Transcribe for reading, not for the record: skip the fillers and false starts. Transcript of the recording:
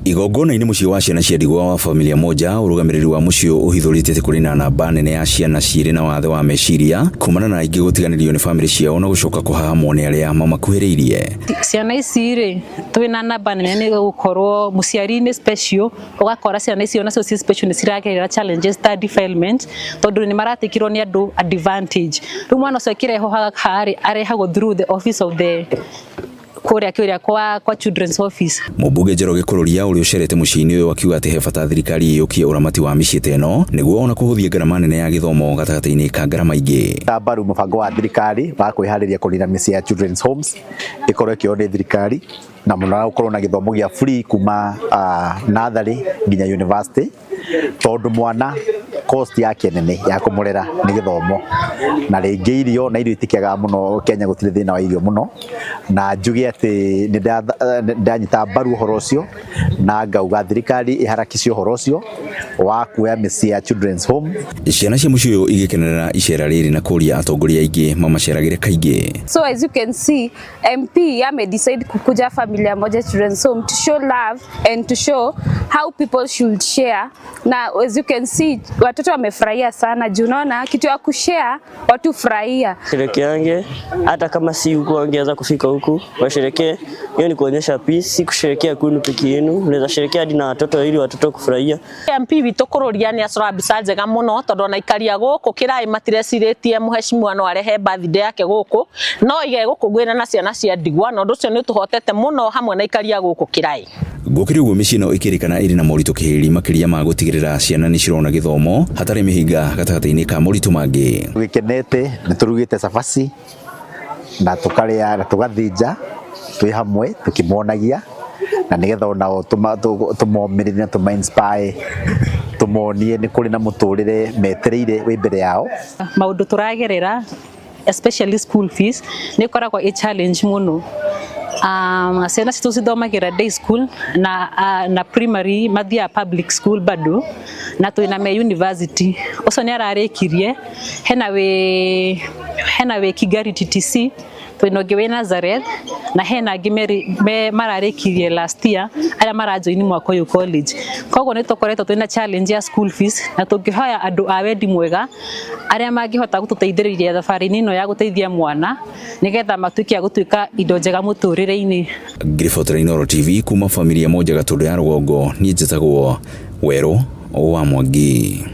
Igongona-inĩ mũciĩ wa ciana cia ndigwa wa Familia Moja, ũrũgamĩrĩri wa mũciĩ ũyũ ũhithũrĩtie atĩ kũrĩ na namba nene ya ciana cirĩ na wathe wa meciria kumana na aingĩ gũtiganĩrio nĩ bamĩrĩ ciao na gũcoka kũhahamwo nĩ arĩa mamakuhĩrĩirie. Ciana ici rĩ, twĩna namba nene nĩ gũkorwo mũciari nĩ special, ũgakora ciana icio nacio ci special nĩ ciragerera challenges ta defilement tondũ nĩ maratikirwo nĩ andũ advantage. Rĩu mwana ũcio akĩrehwo haha rĩ, arehagwo through the office of the kũrĩa kũrĩa kwa children's office. Mũmbunge Njoroge Kũrũria ũrĩa ũcerete mũciĩ-inĩ ũyũ akiuga atĩ he bata thirikari ĩyũkie ũramati wa mĩciĩ ta ĩno nĩguo ona kũhũthia ngarama nene ya gĩthomo gatagatĩ-inĩ ka ngarama ingĩ. Mbaru mũbango wa thirikari wa kwĩharĩria kũnina mĩciĩ ya children's homes ĩkorwo ĩkĩoywo nĩ thirikari na mũno gũkorwo na gĩthomo gĩa free kuma natharĩ nginya university, tondũ mwana cost yake nene ya kũmũrera nĩ gĩthomo na rĩngĩ irio, na irio itikĩagaga mũno Kenya, gũtirĩ thĩna wa irio mũno. Na njuge atĩ nĩ ndanyita mbaru ũhoro ũcio na ngauga thirikari ĩharakicie ũhoro ũcio wa kuoya mĩciĩ ya children's home. Ciana cia mũciĩ ũyũ igĩkenerera icera rĩrĩ na kũria atongoria aingĩ mamaceragĩre kaingĩ. So as you can see, MP ame decide kukuja Familia Moja Children's Home to show love and to show how people should share. Na as you can see, watoto wamefurahia sana juu unaona kitu ya kushare watu furahia. Sherekeange hata kama si huku wangeweza kufika huku washerekee. Hiyo ni kuonyesha peace, si kusherekea kwenu peke yenu. Unaweza sherekea hadi na watoto ili watoto kufurahia. MP witũ Kũrũria nĩ acora mbica njega mũno tondũ ona aikaria gũkũ kĩraĩ matirecirĩtie mũheshimiwa no arehe birthday yake gũkũ no ige gũkũngũĩra na ciana cia ndigwa, na ũndũ ũcio nĩ ũtũhotete mũno hamwe na aikaria gũkũ kĩraĩ. Gũkĩrĩ ũguo, mĩciĩ ĩno ĩkĩrĩkana ĩrĩ na moritũ kĩhĩri makĩria ma gũtigĩrĩra ciana nĩ cirona gĩthomo hatarĩ mĩhĩnga gatagatĩ-inĩ ka moritũ mangĩ. Tũgĩkenete nĩ tũrugĩte cabaci na tũkarĩa na tũgathĩnja twĩ hamwe tũkĩmonagia na nĩgetha onao tũmomĩrĩrie na tũma inspire, tũmonie nĩ kũrĩ na mũtũrĩre metereire wĩ mbere yao. Maũndũ tũragerera, especially school fees, nĩ ĩkoragwo ĩ challenge mũno. Ciana citũ cithomagĩra day school na primary mathiaga public school bado, na twĩna me university ũcio nĩ ararĩkirie, hena wĩ Kigari TTC, twĩna ũngĩ wĩ Nazareth, na hena angĩ me mararĩkirie last year arĩa marajoini mwaka ũyũ college. Koguo nĩ tũkoretwo twĩna challenge ya school fees, na tũngĩhoya andũ a wendi mwega arĩa mangĩhota gũtũteithĩrĩria thabarĩ-inĩ ĩno ya gũteithia mwana nĩgetha matuĩke a gũtuĩka indo njega mũtũrĩre-inĩ. Ngĩribotera Inooro TV kuma Familia Moja, Gatũndũ ya Rũgongo, niĩ njĩtagwo Werũ wa Mwangi.